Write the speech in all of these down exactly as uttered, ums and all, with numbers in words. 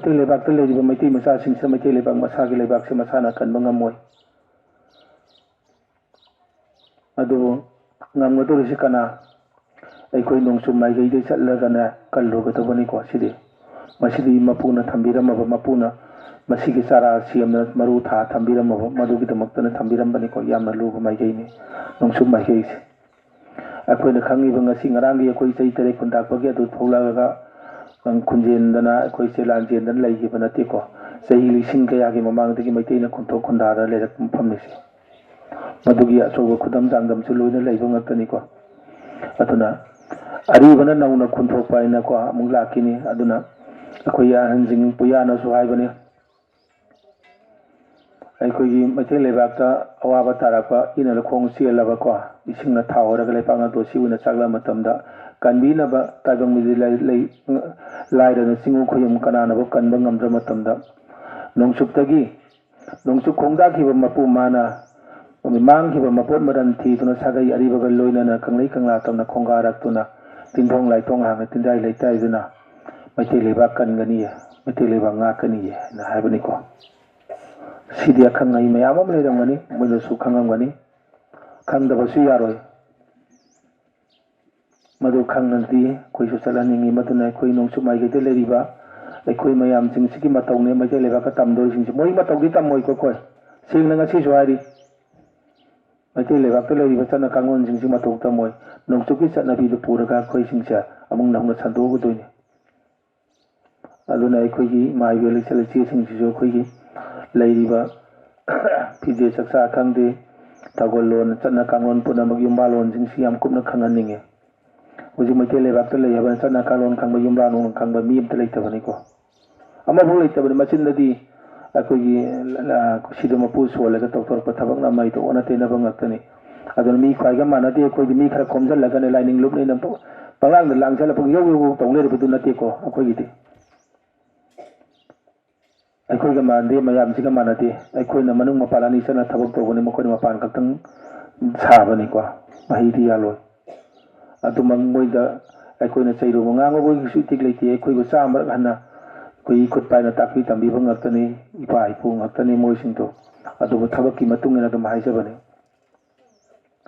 ꯃꯩꯇꯩ ꯂꯩꯕꯥꯛꯇ ꯂꯩꯔꯤꯕ ꯃꯩꯇꯩ ꯃꯆꯥꯁꯤꯡꯁꯤꯅ ꯃꯩꯇꯩ ꯂꯩꯕꯥꯛ ꯃꯁꯥꯒꯤ ꯂꯩꯕꯥꯛꯁꯦ ꯃꯁꯥꯅ ꯀꯟꯕ ꯉꯝꯃꯣꯏ꯫ ꯑꯗꯨꯕꯨ ꯉꯝꯒꯗꯧꯔꯤꯁꯤ ꯀꯅꯥ? ꯑꯩꯈꯣꯏ ꯅꯣꯡꯆꯨꯞ ꯃꯥꯏꯀꯩꯗꯩ ꯆꯠꯂꯒꯅꯦ ꯀꯜꯂꯨꯒꯗꯧꯕꯅꯤꯀꯣ꯫ ꯁꯤꯗꯤ ꯃꯁꯤꯗꯤ ꯃꯄꯨꯅ ꯊꯝꯕꯤꯔꯝꯃꯕ, ꯃꯄꯨꯅ ꯃꯁꯤꯒꯤ ꯆꯥꯔꯥ ꯁꯦꯝꯗꯅ ꯃꯔꯨ ꯊꯥ ꯊꯝꯕꯤꯔꯝꯃꯕ, ꯃꯗꯨꯒꯤꯗꯃꯛꯇꯅ ꯊꯝꯕꯤꯔꯝꯕꯅꯤꯀꯣ꯫ ꯌꯥꯝꯅ ꯂꯨꯕ ꯃꯥꯏꯀꯩꯅꯤ ꯅꯣꯡꯆꯨꯞ ꯃꯥꯏꯀꯩꯁꯦ꯫ ꯑꯩꯈꯣꯏꯅ ꯈꯪꯉꯤꯕ ꯉꯁꯤ ꯉꯔꯥꯡꯒꯤ ꯑꯩꯈꯣꯏ ꯆꯍꯤ ꯇꯔꯦꯠ ꯈꯨꯟꯇꯥꯛꯄꯒꯤ ꯑꯗꯨ ꯊꯣꯛꯂꯛꯑꯒ, ꯎꯝ, ꯈꯨꯟꯖꯦꯟꯗꯅ ꯑꯩꯈꯣꯏꯁꯦ ꯂꯥꯟꯖꯦꯟꯗꯅ ꯂꯩꯈꯤꯕ ꯅꯠꯇꯦꯀꯣ꯫ ꯆꯍꯤ ꯂꯤꯁꯤꯡ ꯀꯌꯥꯒꯤ ꯃꯃꯥꯡꯗꯒꯤ ꯃꯩꯇꯩꯅ ꯈꯨꯟꯊꯣꯛ ꯈꯨꯟꯗꯥꯗꯅ ꯂꯩꯔꯛꯄ ꯃꯐꯝꯅꯤꯁꯦ꯫ ꯃꯗꯨꯒꯤ ꯑꯆꯧꯕ ꯈꯨꯗꯝ ꯆꯥꯡꯗꯝꯁꯨ ꯂꯣꯏꯅ ꯂꯩꯕ ꯉꯥꯛꯇꯅꯤꯀꯣ꯫ ꯑꯗꯨꯅ ꯑꯔꯤꯕꯅ ꯅꯧꯅ ꯈꯨꯟꯊꯣꯛꯄ ꯍꯥꯏꯅꯀꯣ ꯑꯃꯨꯛ ꯂꯥꯛꯈꯤꯅꯤ꯫ ꯑꯗꯨꯅ ꯑꯩꯈꯣꯏꯒꯤ ꯑꯍꯟꯁꯤꯡ ꯄꯨꯌꯥꯅꯁꯨ ꯍꯥꯏꯕꯅꯤ, ꯑꯩꯈꯣꯏꯒꯤ ꯃꯩꯇꯩ ꯂꯩꯕꯥꯛꯇ ꯑꯋꯥꯕ ꯇꯥꯔꯛꯄ, ꯏꯅ ꯂꯧꯈꯣꯡ ꯆꯦꯜꯂꯕꯀꯣ, ꯏꯁꯤꯡꯅ ꯊꯥꯎ ꯑꯣꯏꯔꯒ ꯂꯩꯄꯥꯛꯅ ꯇꯣꯁꯤ ꯑꯣꯏꯅ ꯆꯥꯛꯂꯕ ꯃꯇꯝꯗ ꯀꯟꯕꯤꯅꯕ ꯇꯥꯏꯕꯪ ꯃꯤꯗꯤ ꯂꯩ-, ꯂꯩ-, ꯂꯥꯏꯔꯅ ꯆꯤꯡꯉꯨ ꯈꯣꯏꯌꯨꯝ ꯀꯅꯥꯅꯕꯨ ꯀꯟꯕ ꯉꯝꯗ꯭ꯔ ꯃꯇꯝꯗ ꯅꯣꯡꯆꯨꯞꯇꯒꯤ ꯅꯣꯡꯆꯨꯞ ꯈꯣꯡꯗꯥꯈꯤꯕ ꯃꯄꯨ ꯃꯥꯅ ꯃꯥꯡꯈꯤꯕ ꯃꯄꯣꯠ ꯃꯔꯜ ꯊꯤꯗꯨꯅ ꯁꯥꯒꯩ ꯑꯔꯤꯕꯒ ꯂꯣꯏꯅꯅ ꯀꯪꯂꯩ ꯀꯪꯂꯥ ꯇꯝꯅ ꯈꯣꯡꯒꯥꯔꯛꯇꯨꯅ ꯇꯤꯟꯊꯣꯡ ꯂꯥꯏꯊꯣꯡ ꯍꯥꯡꯅ ꯇꯤꯟꯖꯥꯏ ꯂꯩꯇꯥꯏꯗꯨꯅ ꯃꯩꯇꯩ ꯂꯩꯕꯥꯛ ꯀꯟꯒꯅꯤꯌꯦ, ꯃꯩꯇꯩ ꯂꯩꯕꯥꯛ ꯉꯥꯛꯀꯅꯤꯌꯦ ꯍꯥꯏꯅ ꯍꯥꯏꯕꯅꯤꯀꯣ꯫ ꯁꯤꯗꯤ ꯑꯈꯪ ꯑꯍꯩ ꯃꯌꯥꯝ ꯑꯃ ꯂꯩꯔꯝꯒꯅꯤ, ꯃꯣꯏꯅꯁꯨ ꯈꯪꯉꯝꯒꯅꯤ, ꯈꯪꯗꯕꯁꯨ ꯌꯥꯔꯣꯏ꯫ ꯃꯗꯨ ꯈꯪꯅꯗꯤ ꯑꯩꯈꯣꯏꯁꯨ ꯆꯠꯍꯟꯅꯤꯡꯉꯤ꯫ ꯃꯗꯨꯅ ꯑꯩꯈꯣꯏ ꯅꯣꯡꯆꯨꯞ ꯃꯥꯏꯀꯩꯗ ꯂꯩꯔꯤꯕ ꯑꯩꯈꯣꯏ ꯃꯌꯥꯝꯁꯤꯡꯁꯤꯒꯤ ꯃꯇꯧꯅꯦ ꯃꯩꯇꯩ ꯂꯩꯕꯥꯛꯀ ꯇꯝꯗꯧꯔꯤꯁꯤꯡꯁꯦ꯫ ꯃꯣꯏ ꯃꯇꯧꯗꯤ ꯇꯝꯃꯣꯏꯀꯣ ꯑꯩꯈꯣꯏ꯫ ꯁꯦꯡꯅ ꯉꯁꯤꯁꯨ ꯍꯥꯏꯔꯤ, ꯃꯩꯇꯩ ꯂꯩꯕꯥꯛꯇ ꯂꯩꯔꯤꯕ ꯆꯠꯅ ꯀꯥꯡꯂꯣꯟꯁꯤꯡꯁꯤ ꯃꯇꯧ ꯇꯝꯃꯣꯏ꯫ ꯅꯣꯡꯆꯨꯞꯀꯤ ꯆꯠꯅꯕꯤꯗꯨ ꯄꯨꯔꯒ ꯑꯩꯈꯣꯏꯁꯤꯡꯁꯦ ꯑꯃꯨꯛ ꯅꯧꯅ ꯁꯟꯗꯣꯛꯎꯗꯣꯏꯅꯤ꯫ ꯑꯗꯨꯅ ꯑꯩꯈꯣꯏꯒꯤ ꯏꯃꯥ ꯏꯕꯦꯜ ꯏꯆꯜ ꯏꯆꯦꯁꯤꯡꯁꯤꯁꯨ ꯑꯩꯈꯣꯏꯒꯤ ꯂꯩꯔꯤꯕ ꯐꯤꯖꯦ ꯆꯛꯆꯥ ꯈꯪꯗꯦ, ꯊꯧꯒꯜꯂꯣꯟ, ꯆꯠꯅ ꯀꯥꯡꯂꯣꯟ ꯄꯨꯝꯅꯃꯛ, ꯌꯨꯝꯕꯥꯜꯂꯣꯟꯁꯤꯡꯁꯤ ꯌꯥꯝ ꯀꯨꯞꯅ ꯈꯪꯍꯟꯅꯤꯡꯉꯤ꯫ ꯍꯧꯖꯤꯛ ꯃꯩꯇꯩ ꯂꯩꯕꯥꯛꯇ ꯂꯩ ꯍꯥꯏꯕꯅ ꯆꯠꯅ ꯀꯥꯡꯂꯣꯟ ꯈꯪꯕ, ꯌꯨꯝꯂꯥ ꯅꯨꯡꯂꯥ ꯈꯪꯕ ꯃꯤ ꯑꯝꯇ ꯂꯩꯇꯕꯅꯤꯀꯣ꯫ ꯑꯃꯐꯥꯎ ꯂꯩꯇꯕꯅꯤ꯫ ꯃꯆꯤꯟꯗꯗꯤ ꯑꯩꯈꯣꯏꯒꯤ, ꯑ, ꯁꯤꯗ ꯃꯄꯨ ꯁꯣꯜꯂꯒ ꯇꯧꯊꯣꯔꯛꯄ ꯊꯕꯛꯅ ꯑꯃ ꯍꯦꯛꯇ ꯑꯣꯟꯅ ꯇꯩꯅꯕ ꯉꯥꯛꯇꯅꯤ꯫ ꯑꯗꯨꯅ ꯃꯤ ꯈ꯭ꯋꯥꯏꯒ ꯃꯥꯟꯅꯗꯦ꯫ ꯑꯩꯈꯣꯏꯗꯤ ꯃꯤ ꯈꯔ ꯈꯣꯝꯖꯤꯜꯂꯒꯅꯦ ꯂꯥꯏꯅꯤꯡ ꯂꯨꯞꯅꯩꯅ ꯄ-, ꯄꯪꯂꯥꯡꯗ ꯂꯥꯡꯁꯤꯜꯂ ꯄꯪꯌꯧ ꯌꯧ ꯌꯧ ꯇꯧ ꯂꯩꯔꯕꯗꯨ ꯅꯠꯇꯦꯀꯣ ꯑꯩꯈꯣꯏꯒꯤꯗꯤ꯫ ꯑꯩꯈꯣꯏꯒ ꯃꯥꯟꯅꯗꯦ, ꯃꯌꯥꯝꯁꯤꯒ ꯃꯥꯟꯅꯗꯦ꯫ ꯑꯩꯈꯣꯏꯅ ꯃꯅꯨꯡ ꯃꯄꯥꯟ ꯑꯅꯤ ꯆꯠꯅ ꯊꯕꯛ ꯇꯧꯕꯅꯤ, ꯃꯈꯣꯏꯅ ꯃꯄꯥꯟ ꯈꯛꯇꯪ ꯁꯥꯕꯅꯤꯀꯣ, ꯃꯍꯩꯗꯤ ꯌꯥꯜꯂꯣꯏ꯫ ꯑꯗꯨꯃꯛ ꯃꯣꯏꯗ ꯑꯩꯈꯣꯏꯅ ꯆꯩꯔꯨꯕ ꯉꯥꯡꯕꯕꯨ ꯀꯩꯁꯨ ꯏꯊꯤꯛ ꯂꯩꯇꯦ꯫ ꯑꯩꯈꯣꯏꯕꯨ ꯆꯥꯝꯃꯔꯛ ꯍꯟꯅ ꯑꯩꯈꯣꯏ ꯏꯈꯨꯠ ꯄꯥꯏꯅ ꯇꯥꯛꯄꯤ ꯇꯝꯕꯤꯕ ꯉꯥꯛꯇꯅꯤ, ꯏꯄꯥ ꯏꯄꯨ ꯉꯥꯛꯇꯅꯤ ꯃꯣꯏꯁꯤꯡꯗꯣ꯫ ꯑꯗꯨꯕꯨ ꯊꯕꯛꯀꯤ ꯃꯇꯨꯡ ꯏꯟꯅ ꯑꯗꯨꯝ ꯍꯥꯏꯖꯕꯅꯤ꯫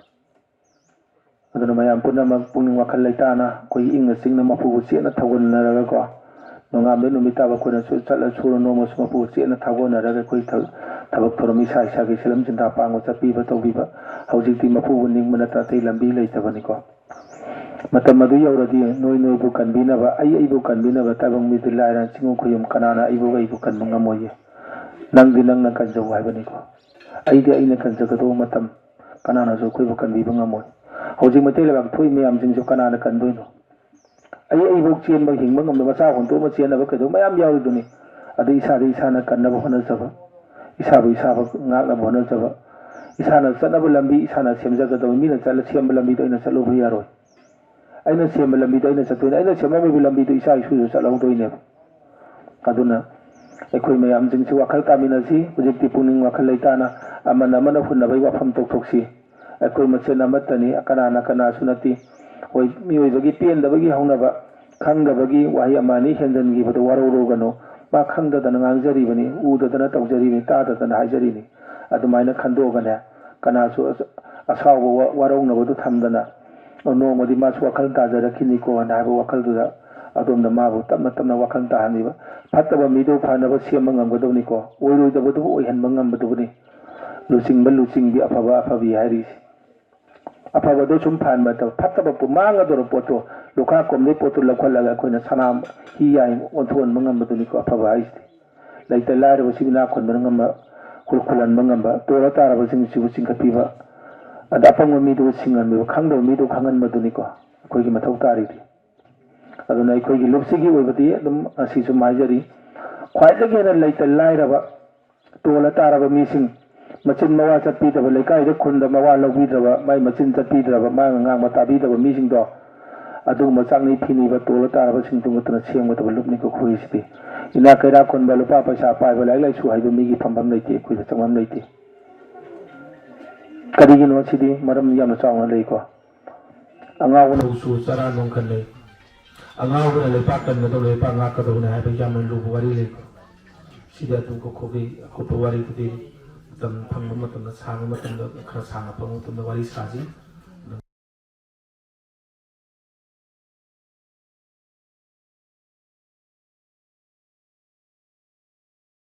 ꯑꯗꯨꯅ ꯃꯌꯥꯝ ꯄꯨꯝꯅꯃꯛ ꯄꯨꯛꯅꯤꯡ ꯋꯥꯈꯜ ꯂꯩꯇꯥꯅ ꯑꯩꯈꯣꯏ ꯏꯪꯅ ꯆꯤꯛꯅ ꯃꯄꯨꯕꯨ ꯆꯦꯠꯅ ꯊꯧꯒꯣꯟꯅꯔꯒꯀꯣ, ꯅꯣꯡꯉꯥꯟꯕꯗꯩ ꯅꯨꯃꯤꯠ ꯇꯥꯕ ꯑꯩꯈꯣꯏꯅꯁꯨ ꯆꯠꯂ ꯁꯨꯔ ꯅꯣꯝꯃꯁꯨ ꯃꯄꯨꯕꯨ ꯆꯦꯠꯅ ꯊꯧꯒꯣꯟꯅꯔꯒ ꯑꯩꯈꯣꯏ ꯊ-, ꯊꯕꯛ ꯊꯧꯔꯝ ꯏꯁꯥ ꯏꯁꯥꯒꯤ ꯁꯤꯂꯝ ꯆꯤꯟꯊꯥ ꯄꯥꯡꯕ ꯆꯠꯄꯤꯕ ꯇꯧꯕꯤꯕ꯫ ꯍꯧꯖꯤꯛꯇꯤ ꯃꯄꯨꯕꯨ ꯅꯤꯡꯕ ꯅꯠꯇꯅ ꯑꯇꯩ ꯂꯝꯕꯤ ꯂꯩꯇꯕꯅꯤꯀꯣ꯫ ꯃꯇꯝ ꯑꯗꯨ ꯌꯧꯔꯗꯤ ꯅꯣꯏ ꯅꯣꯏꯕꯨ ꯀꯟꯕꯤꯅꯕ, ꯑꯩ ꯑꯩꯕꯨ ꯀꯟꯕꯤꯅꯕ ꯇꯥꯏꯕꯪ ꯃꯤꯗꯤ ꯂꯥꯏꯔ ꯆꯤꯡꯉꯨ ꯈꯨꯌꯨꯝ ꯀꯅꯥꯅ ꯑꯩꯕꯨ ꯑꯩꯕꯨ ꯀꯟꯕ ꯉꯝꯃꯣꯏꯌꯦ꯫ ꯅꯪꯗꯤ ꯅꯪꯅ ꯀꯟꯖꯧ ꯍꯥꯏꯕꯅꯤꯀꯣ꯫ ꯑꯩꯗꯤ ꯑꯩꯅ ꯀꯟꯖꯒꯗꯧꯕ ꯃꯇꯝ ꯀꯅꯥꯅꯁꯨ ꯑꯩꯈꯣꯏꯕꯨ ꯀꯟꯕꯤꯕ ꯉꯝꯃꯣꯏ꯫ ꯍꯧꯖꯤꯛ ꯃꯩꯇꯩ ꯂꯩꯕꯥꯛ ꯊꯣꯛꯏ ꯃꯌꯥꯝꯁꯤꯡꯁꯨ ꯀꯅꯥꯅ ꯀꯟꯗꯣꯏꯅꯣ? ꯑꯩ ꯑꯩꯐꯥꯎ ꯆꯦꯟꯕ ꯍꯤꯡꯕ ꯉꯝꯗ ꯃꯆꯥ ꯍꯨꯟꯗꯣꯛꯑꯃ ꯆꯦꯟꯅꯕ ꯀꯩꯗꯧꯕ ꯃꯌꯥꯝ ꯌꯥꯎꯔꯤꯗꯨꯅꯤ꯫ ꯑꯗꯨ ꯏꯁꯥꯗ ꯏꯁꯥꯅ ꯀꯟꯅꯕ ꯍꯣꯠꯅꯖꯕ, ꯏꯁꯥꯕꯨ ꯏꯁꯥꯕꯨ ꯉꯥꯛꯅꯕ ꯍꯣꯠꯅꯖꯕ, ꯏꯁꯥꯅ ꯆꯠꯅꯕ ꯂꯝꯕꯤ ꯏꯁꯥꯅ ꯁꯦꯝꯖꯒꯗꯕ, ꯃꯤꯅ ꯆꯠꯂ ꯁꯦꯝꯕ ꯂꯝꯕꯤꯗꯣ ꯑꯩꯅ ꯆꯠꯂꯨꯕ ꯌꯥꯔꯣꯏ꯫ ꯑꯩꯅ ꯁꯦꯝꯕ ꯂꯝꯕꯤꯗꯣ ꯑꯩꯅ ꯆꯠꯇꯣꯏꯅꯦ, ꯑꯩꯅ ꯁꯦꯝꯃꯝꯃꯤꯕ ꯂꯝꯕꯤꯗꯣ ꯏꯆꯥ ꯏꯁꯨꯁꯨ ꯆꯠꯍꯧꯗꯣꯏꯅꯦꯕ꯫ ꯑꯗꯨꯅ ꯑꯩꯈꯣꯏ ꯃꯌꯥꯝꯁꯤꯡꯁꯤ ꯋꯥꯈꯜ ꯇꯥꯃꯤꯟꯅꯁꯤ꯫ ꯍꯧꯖꯤꯛꯇꯤ ꯄꯨꯛꯅꯤꯡ ꯋꯥꯈꯜ ꯂꯩꯇꯥꯅ ꯑꯃꯅ ꯑꯃꯅ ꯍꯨꯟꯅꯕꯒꯤ ꯋꯥꯐꯝ ꯇꯣꯛꯊꯣꯛꯁꯤ꯫ ꯑꯩꯈꯣꯏ ꯃꯁꯦꯟ ꯑꯃꯠꯇꯅꯤ, ꯀꯅꯥꯅ ꯀꯅꯥꯁꯨ ꯅꯠꯇꯦ꯫ ꯍꯣꯏ, ꯃꯤꯑꯣꯏꯕꯒꯤ ꯄꯦꯟꯗꯕꯒꯤ ꯍꯧꯅꯕ, ꯈꯪꯗꯕꯒꯤ ꯋꯥꯍꯩ ꯑꯃ ꯑꯅꯤ ꯍꯦꯟꯖꯟꯈꯤꯕꯗꯨ ꯋꯥꯔꯧꯔꯨꯒꯅꯨ꯫ ꯃꯥ ꯈꯪꯗꯗꯅ ꯉꯥꯡꯖꯔꯤꯕꯅꯤ, ꯎꯗꯗꯅ ꯇꯧꯖꯔꯤꯕꯅꯤ, ꯇꯥꯗꯗꯅ ꯍꯥꯏꯖꯔꯤꯅꯤ꯫ ꯑꯗꯨꯃꯥꯏꯅ ꯈꯟꯗꯣꯛꯑꯒꯅꯦ, ꯀꯅꯥꯁꯨ ꯑꯁ-, ꯑꯁꯥꯎꯕ ꯋꯥ-, ꯋꯥꯔꯧꯅꯕꯗꯨ ꯊꯝꯗꯅ, ꯅꯣꯡꯃꯗꯤ ꯃꯥꯁꯨ ꯋꯥꯈꯜ ꯇꯥꯖꯔꯛꯈꯤꯅꯤꯀꯣ ꯍꯥꯏꯅ ꯍꯥꯏꯕ ꯋꯥꯈꯜꯗꯨꯗ ꯑꯗꯣꯝꯗ ꯃꯥꯕꯨ ꯇꯞꯅ ꯇꯞꯅ ꯋꯥꯈꯜ ꯇꯥꯍꯟꯕꯤꯕ꯫ ꯐꯠꯇꯕ ꯃꯤꯗꯨ ꯐꯅꯕ ꯁꯦꯝꯕ ꯉꯝꯒꯗꯧꯅꯤꯀꯣ, ꯑꯣꯏꯔꯣꯏꯗꯕꯗꯨꯕꯨ ꯑꯣꯏꯍꯟꯕ ꯉꯝꯕꯗꯨꯕꯨꯅꯤ꯫ ꯂꯨꯆꯤꯡꯕ ꯂꯨꯆꯤꯡꯕꯤ, ꯑꯐꯕ ꯑꯐꯕꯤ ꯍꯥꯏꯔꯤꯁꯦ꯫ ꯑꯐꯕꯗꯣ ꯁꯨꯝ ꯐꯍꯟꯕ ꯅꯠꯇꯕ, ꯐꯠꯇꯕ ꯄꯨꯃꯥꯡ ꯑꯗꯨꯅ ꯄꯣꯠꯇꯣ, ꯂꯨꯈꯥ ꯀꯣꯝꯗꯩ ꯄꯣꯠꯇꯣ ꯂꯧꯈꯠꯂꯒ ꯑꯩꯈꯣꯏꯅ ꯁꯅꯥ ꯍꯤ ꯌꯥꯏ ꯑꯣꯟꯊꯣꯛꯍꯟꯕ ꯉꯝꯕꯗꯨꯅꯤꯀꯣ ꯑꯐꯕ ꯍꯥꯏꯁꯤꯗꯤ꯫ ꯂꯩꯇ ꯂꯥꯏꯔꯕꯁꯤꯡ ꯏꯅꯥꯛ ꯈꯨꯟꯕꯅ ꯉꯝꯕ, ꯈꯨꯜ ꯈꯨꯜꯍꯟꯕ ꯉꯝꯕ, ꯇꯣꯜꯂ ꯇꯥꯔꯕꯁꯤꯡꯁꯤꯕꯨ ꯆꯤꯡꯈꯠꯄꯤꯕ, ꯑꯗ ꯑꯄꯪꯕ ꯃꯤꯗꯨꯕꯨ ꯁꯤꯡꯍꯟꯕꯤꯕ, ꯈꯪꯗꯕ ꯃꯤꯗꯨ ꯈꯪꯍꯟꯕꯗꯨꯅꯤꯀꯣ ꯑꯩꯈꯣꯏꯒꯤ ꯃꯊꯧ ꯇꯥꯔꯤꯗꯤ꯫ ꯑꯗꯨꯅ ꯑꯩꯈꯣꯏꯒꯤ ꯂꯨꯞꯁꯤꯒꯤ ꯑꯣꯏꯕꯗꯤ ꯑꯗꯨꯝ ꯉꯁꯤ ꯁꯨꯝ ꯍꯥꯏꯖꯔꯤ, ꯈ꯭ꯋꯥꯏꯗꯒꯤ ꯍꯦꯟꯅ ꯂꯩꯇ ꯂꯥꯏꯔꯕ, ꯇꯣꯜꯂ ꯇꯥꯔꯕ ꯃꯤꯁꯤꯡ, ꯃꯆꯤꯟ ꯃꯋꯥ ꯆꯠꯄꯤꯗꯕ, ꯂꯩꯀꯥꯏꯗ ꯈꯨꯟꯗ ꯃꯋꯥ ꯂꯧꯕꯤꯗ꯭ꯔꯕ, ꯃꯥꯏ ꯃꯆꯤꯟ ꯆꯠꯄꯤꯗ꯭ꯔꯕ, ꯃꯥꯅ ꯉꯥꯡꯕ ꯇꯥꯕꯤꯗꯕ ꯃꯤꯁꯤꯡꯗꯣ, ꯑꯗꯨꯒꯨꯝꯕ ꯆꯥꯛꯅꯤ ꯐꯤꯅꯤꯕ ꯇꯣꯜꯂ ꯇꯥꯔꯕꯁꯤꯡꯗꯨ ꯅꯠꯇꯅ ꯁꯦꯝꯒꯗꯕ ꯂꯨꯞꯅꯤꯀꯣ ꯑꯩꯈꯣꯏꯒꯤꯁꯤꯗꯤ꯫ ꯏꯅꯥꯛ ꯀꯩꯔꯥꯛ ꯈꯨꯟꯕ, ꯂꯨꯄꯥ ꯄꯩꯁꯥ ꯄꯥꯏꯕ, ꯂꯥꯏꯔꯤꯛ ꯂꯥꯏꯁꯨ ꯍꯩꯕ ꯃꯤꯒꯤ ꯐꯝꯐꯝ ꯂꯩꯇꯦ, ꯑꯩꯈꯣꯏꯗ ꯆꯪꯐꯝ ꯂꯩꯇꯦ꯫ ꯀꯔꯤꯒꯤꯅꯣ ꯁꯤꯗꯤ ꯃꯔꯝ ꯌꯥꯝꯅ ꯆꯥꯎꯅ ꯂꯩꯀꯣ꯫ ꯑꯉꯥꯎꯕꯅ ꯎꯆꯨ ꯆꯔꯥ ꯅꯣꯡꯈꯟꯅꯩ꯫ ꯑꯉꯥꯎꯕꯅ ꯂꯩꯄꯥꯛ ꯀꯟꯒꯗꯧ, ꯂꯩꯄꯥꯛ ꯉꯥꯛꯀꯗꯧꯅꯤ ꯍꯥꯏꯕ ꯌꯥꯝꯅ ꯂꯨꯕ ꯋꯥꯔꯤ ꯂꯩ꯫ ꯁꯤꯗꯤ ꯑꯗꯨꯝ ꯀꯣꯛꯈꯣꯛꯀꯤ ꯑꯀꯨꯞꯄ ꯋꯥꯔꯤꯗꯨꯗꯤ ꯃꯇꯝ ꯐꯪꯕ ꯃꯇꯝꯗ, ꯁꯥꯡꯕ ꯃꯇꯝꯗ, ꯈꯔ ꯁꯥꯡꯅ ꯐꯪꯕ ꯃꯇꯝꯗ ꯋꯥꯔꯤ ꯁꯥꯁꯤ꯫